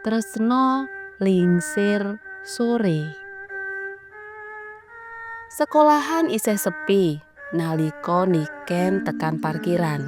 Tresna Lingsir Sore. Sekolahan isih sepi nalika Niken tekan parkiran.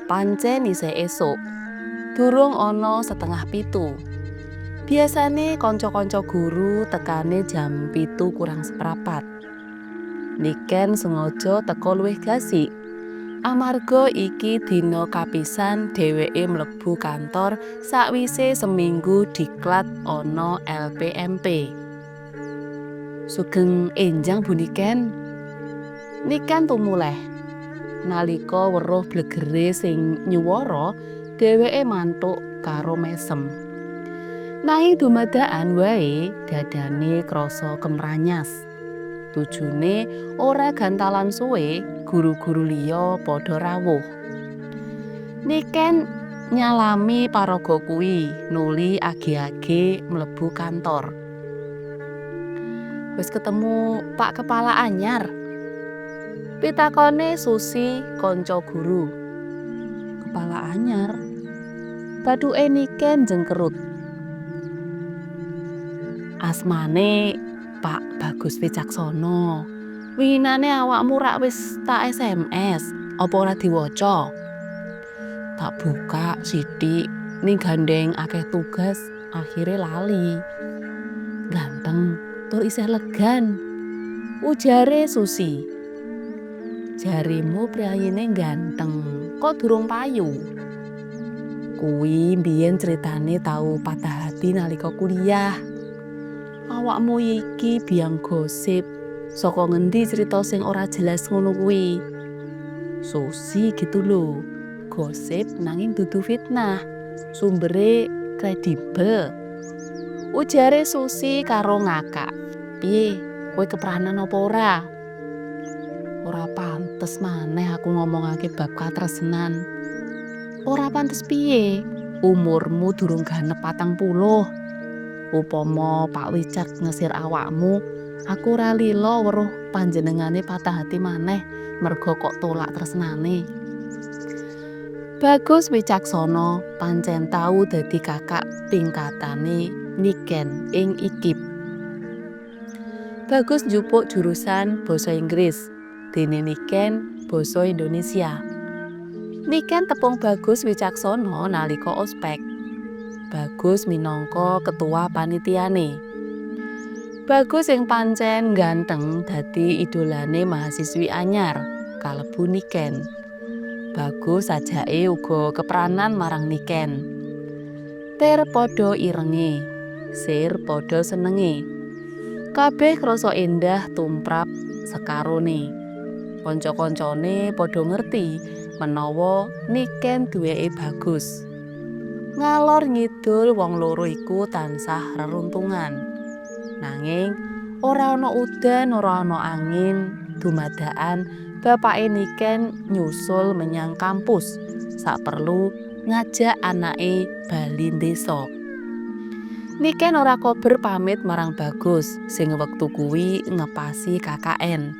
Pancen isih esuk, durung ana 6.30. Biasane kanca-kanca guru tekane jam 6.45. Niken sengaja teka luwih gasik. Amarga iki dina kapisan dheweke mlebu kantor sakwise seminggu diklat ana LPMP. Sugeng enjang, Bu Niken. Niken tumuleh. Nalika weruh blegere sing nyuwara, dheweke manthuk karo mesem. Nanging dumadakan wae dadane krasa kemranyas. Tujune ora gantalan suwe guru-guru liya padha rawuh. Niken nyalami paraga kuwi nuli age-age mlebu kantor. Wis ketemu Pak Kepala anyar? Pitakone Susi kanca guru. Kepala anyar? Bathuke Niken jengkerut. Asmane Pak Bagus Wicaksono. Winginane awakmu rak wis tak SMS, apa ora diwaca? Tak buka sithik, ning gandeng akeh tugas akhire lali. Ganteng tur isih elegan, ujare Susi. Jaremu priyayine ganteng, kok durung payu? Kuwi mbiyen critane tau patah hati nalika kuliah. Awakmu iki biang gosip. Saka ngendi crita sing ora jelas ngono kuwi? Susi gitu lho, gosip nanging dudu fitnah. Sumbere kredibel. Ujare Susi karo ngakak. Piye, kowe kepranan apa ora? Ora pantes maneh aku ngomongake bab katresnan. Ora pantes piye? Umurmu durung ganep 40. Upama Pak Wicak ngesir awakmu, aku ora lila weruh panjenengane patah hati maneh merga kok tolak tresnane. Bagus Wicaksono pancen tau dadi kakak tingkatane Niken ing IKIP. Bagus njupuk jurusan basa Inggris, dene Niken basa Indonesia. Niken tepung Bagus Wicaksono nalika ospek. Bagus minangka ketua panitiane. Bagus sing pancen ganteng dadi idolane mahasiswi anyar, kalebu Niken. Bagus sajake uga kepranan marang Niken. Tir padha irenge, sir padha senenge. Kabeh krasa endah tumrap sekarone. Kanca-kancane padha ngerti menawa Niken duweke Bagus. Ngalor ngidul wong loro iku tansah reruntungan. Nanging ora ana udan, ora ana angin, dumadakan bapake Niken nyusul menyang kampus saperlu ngajak anake bali ndesa. Niken ora kober pamit marang Bagus sing wektu kuwi ngepasi KKN.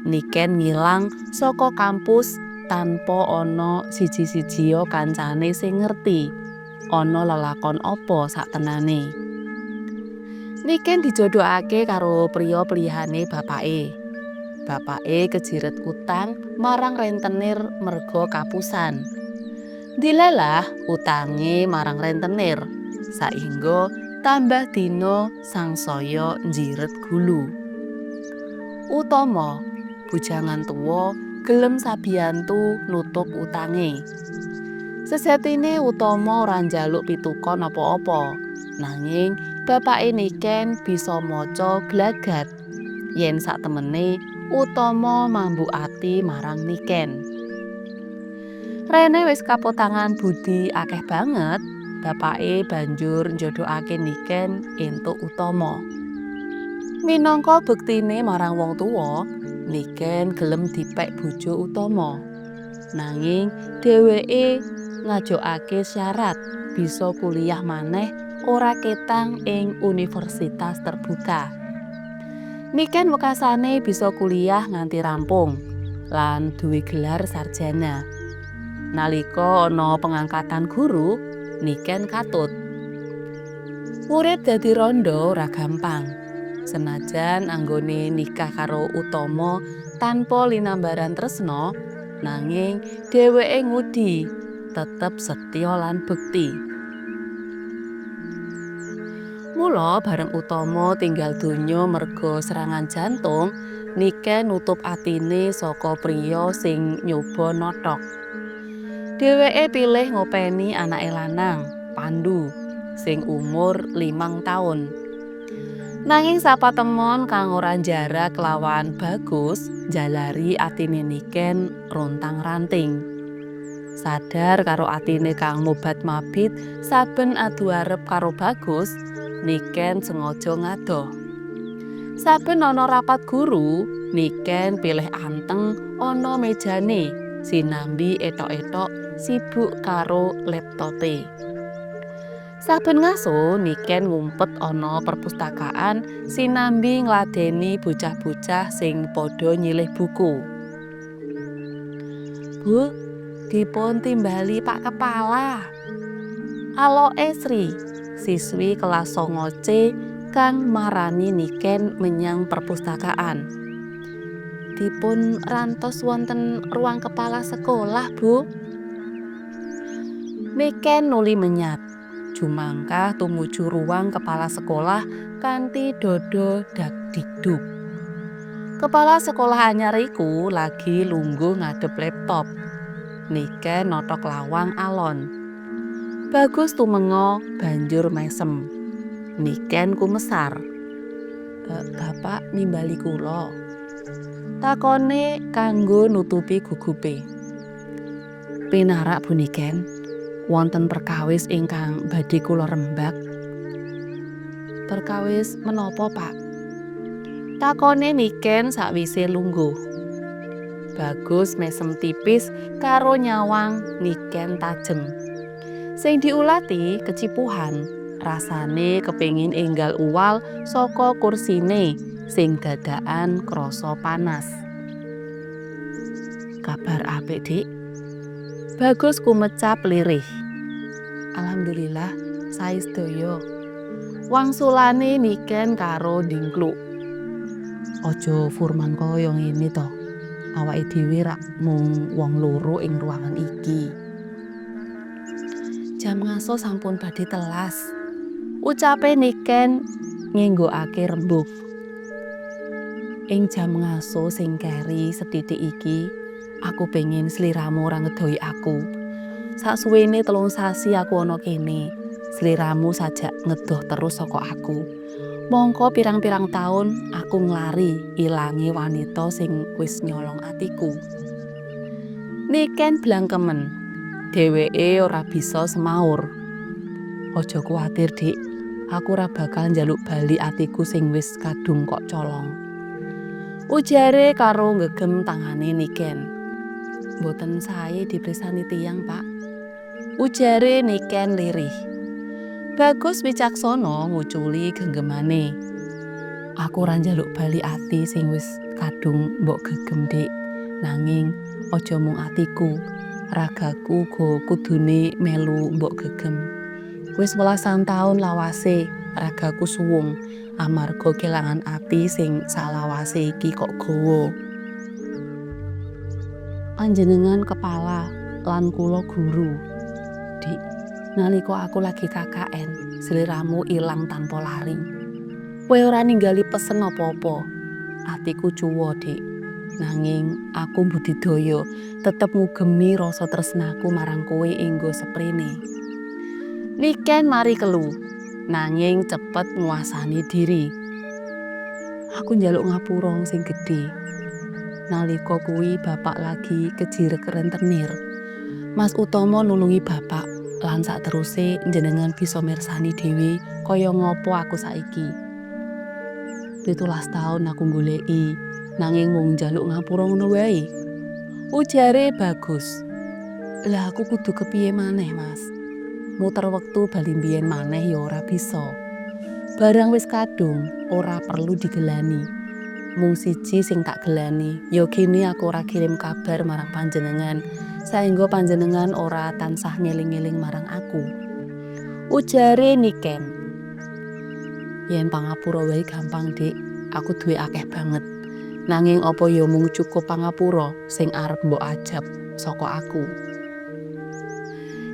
Niken ngilang saka kampus tanpa ana siji-sijiya kancane sing ngerti ana lelakon apa saktenane. Niken dijodhokake karo priya pilihane bapake. Bapake kejiret utang marang rentenir merga kapusan. Dilalah utange marang rentenir, saengga tambah dina sangsaya njiret gulu. Utama, bujangan tuwa gelem sabiyantu nutup utange. Sejatine Utama ora njaluk pitukon apa-apa, nanging bapake Niken bisa maca glagat yen saktemene Utama mambu ati marang Niken. Rene wis kapotangan budi akeh banget, bapake banjur njodhokake Niken entuk Utama. Minangka bektine marang wong tuwa, Niken gelem dipek bojo Utama. Nanging dheweke ngajokake syarat bisa kuliah maneh ora ketang ing universitas terbuka. Niken wekasane bisa kuliah nganti rampung lan duwe gelar sarjana. Nalika ana pengangkatan guru, Niken katut. Urip dadi rondo ora gampang. Senajan anggone nikah karo Utama tanpa linambaran tresna, nanging dheweke ngudi tetep setya lan bekti. Mula bareng Utama tinggal donya merga serangan jantung, Niken nutup atine saka priya sing nyoba nothok. Dheweke pilih ngopeni anake lanang, Pandu, sing umur 5 taun. Nanging sapatemon kang ora jarak lawan Bagus njalari atine Niken rontang-ranting. Sadar karo atine kang mobat-mabit saben adu arep karo Bagus, Niken sengaja ngadoh. Saben ana rapat guru, Niken pilih anteng ana mejane sinambi ethok-ethok sibuk karo laptope. Saben ngaso, Niken ngumpet ana perpustakaan sinambi ngladeni bocah-bocah sing padha nyilih buku. "Bu, dipun timbali Pak Kepala." Aloke Sri, siswi kelas 9C kang marani Niken menyang perpustakaan. "Dipun rantos wonten ruang kepala sekolah, Bu." Niken nuli menyat, jumangkah tumuju ruang kepala sekolah kanthi dada dag-dig-dug. Kepala sekolah anyar iku lagi lungguh ngadhep laptop. Niken nothok lawang alon. Bagus tumenga banjur mesem. Niken kumesar. "Bapak nimbali kula?" takone kanggo nutupi gugupe. "Pinarak, Bu Niken. Wonten perkawis ingkang badhe kula rembag." "Perkawis menapa, Pak?" takone Niken sakwise lungguh. Bagus mesem tipis karo nyawang Niken tajem. Sing diulati kecipuhan, rasane kepingin enggal uwal saka kursine sing dadakan krasa panas. "Kabar apik, Dik." Bagus kumecap lirih. "Alhamdulillah, sae sedaya," wangsulane Niken karo ndingkluk. "Aja furman kaya ngene to. Awake dhewe rak mung wong loro ing ruangan iki. Jam ngaso sampun badhe telas," ucape Niken ngenggokake rembug. "Ing jam ngaso sing keri sethithik iki, aku pengin sliramu ora ngedohi aku. Saksuwene 3 sasi aku ana kene, sliramu sajak ngedoh terus saka aku. Mangka pirang-pirang taun aku nglari ilange wanita sing wis nyolong atiku." Niken blangkemen. Dheweke ora bisa semaur. "Aja kuwatir, Dik. Aku ora bakal njaluk bali atiku sing wis kadung kok colong," ujare karo nggegem tangane Niken. "Mboten sae dipirsani tiyang, Pak," ujare Niken lirih. Bagus wicaksana nguculi genggemane. "Aku ora njaluk bali ati sing wis kadung mbok gegem, Dik. Nanging aja mung atiku, ragaku uga kudune melu mbok gegem. Wis welasan taun lawase ragaku suwung amarga kelangan ati sing salawase iki kok gawa. Panjenengan kepala lan kula guru. Dik, nalika aku lagi KKN, sliramu ilang tanpa lari. Kowe ora ninggali pesen apa-apa. Atiku cuwa, Dik. Nanging aku mbudidaya tetep ngugemi rasa tresnaku marang kowe enggo seprene." Niken mari kelu, nanging cepet nguasani diri. "Aku njaluk ngapura sing gedhe. Nalika kuwi bapak lagi kejirek rentenir. Mas Utomo nulungi bapak lan sakteruse njenengan bisa mirsani dhewe kaya ngopo aku saiki. 17 taun aku nggoleki, nanging mung njaluk ngapura ngono wae," ujare Bagus. "Lah aku kudu kepiye maneh, Mas? Muter wektu bali mbiyen maneh ya ora bisa. Barang wis kadung ora perlu digelani. Mung siji sing tak gelani, ya gene aku ora kirim kabar marang panjenengan, saengga panjenengan ora tansah ngeling-eling marang aku," ujare Niken. Yen pangapura wae gampang, Dik. Aku duwe akeh banget. Nanging apa ya mung cukup pangapura sing arep mbok ajab saka aku.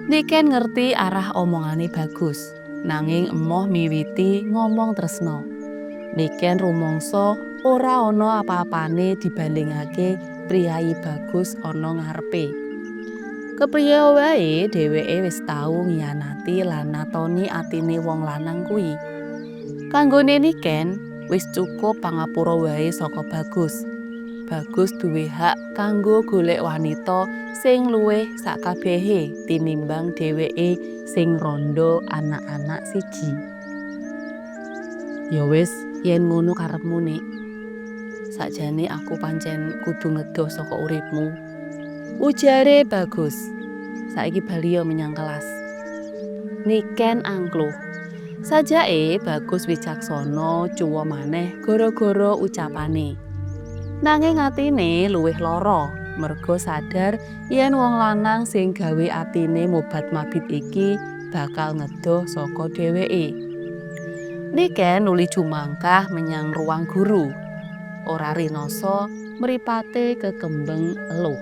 Niken ngerti arah omongane Bagus, nanging emoh miwiti ngomong tresno. Niken rumangsa ora ana apa-apane dibandingake priyayi Bagus ana ngarepe. Kepriye wae dheweke wis tau ngianati lan natoni atine wong lanang kuwi. Kanggone Niken wis cukup pangapura wae saka Bagus. Bagus duwe hak kanggo golek wanita sing luwih sakabehe tinimbang dheweke sing rondo anak-anak siji. Ya wis, yen ngono karepmu, Nik. Sakjane aku pancen kudu ngedoh saka uripmu. Ujare Bagus. Saiki bali menyang kelas. Niken angkluh. Sajake Bagus wicaksana cuwa maneh gara-gara ucapane. Nanging atine luwih lara merga sadar yen wong lanang sing gawe atine mobat-mabit iki bakal ngedoh saka dheweke. Niken nuli jumangkah menyang ruang guru. Ora rinasa mripate kekembeng eluh.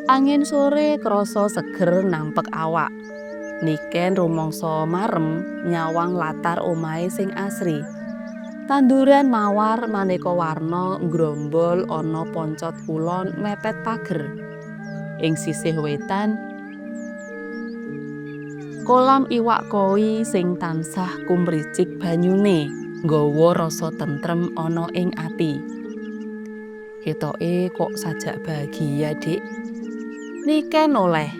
Angin sore krasa seger nampek awak. Niken rumangsa marem nyawang latar omahe sing asri. Tanduran mawar maneka warna nggrombol ana poncot kulon mepet pager. Ing sisih wetan, kolam iwak koi sing tansah kumricik banyune nggawa rasa tentrem ana ing ati. Ketoke kok sajak bahagia, Dik. Niken noleh.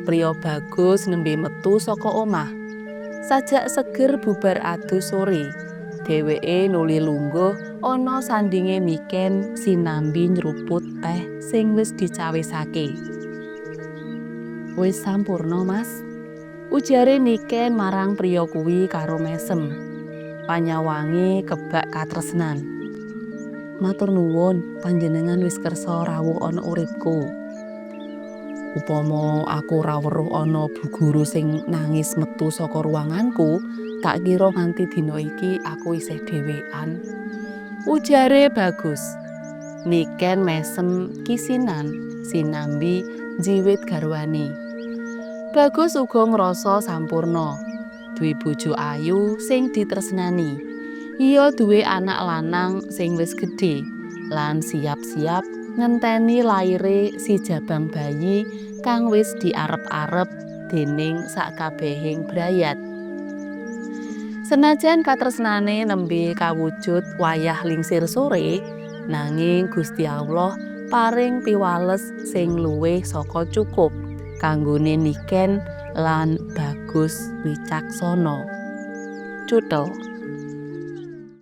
Priya Bagus nembe metu saka omah. Sajak seger bubar adus sore. Dheweke nuli lungguh ana sandinge Niken sinambi nyruput teh sing wis dicawisake. Wis sampurna, Mas. Ujare Niken marang priya kuwi karo mesem. Panyawange kebak katresnan. Matur nuwun panjenengan wis kersa rawuh ana uripku. Upama aku ora weruh ana bu guru sing nangis metu saka ruanganku, tak kira nganti dina iki aku isih dhewean. Ujare Bagus. Niken mesem kisinan sinambi njiwit garwane. Bagus uga ngrasa sampurna. Duwe bojo ayu sing ditresnani. Iya duwe anak lanang sing wis gedhe lan siap-siap ngenteni laire si jabang bayi kang wis diarep-arep dening sakabehing brayat. Senajan katresnane nembe kawujud wayah lingsir sore, nanging Gusti Allah paring piwales sing luwih saka cukup kanggone Niken lan Bagus Wicaksana. Cuthel.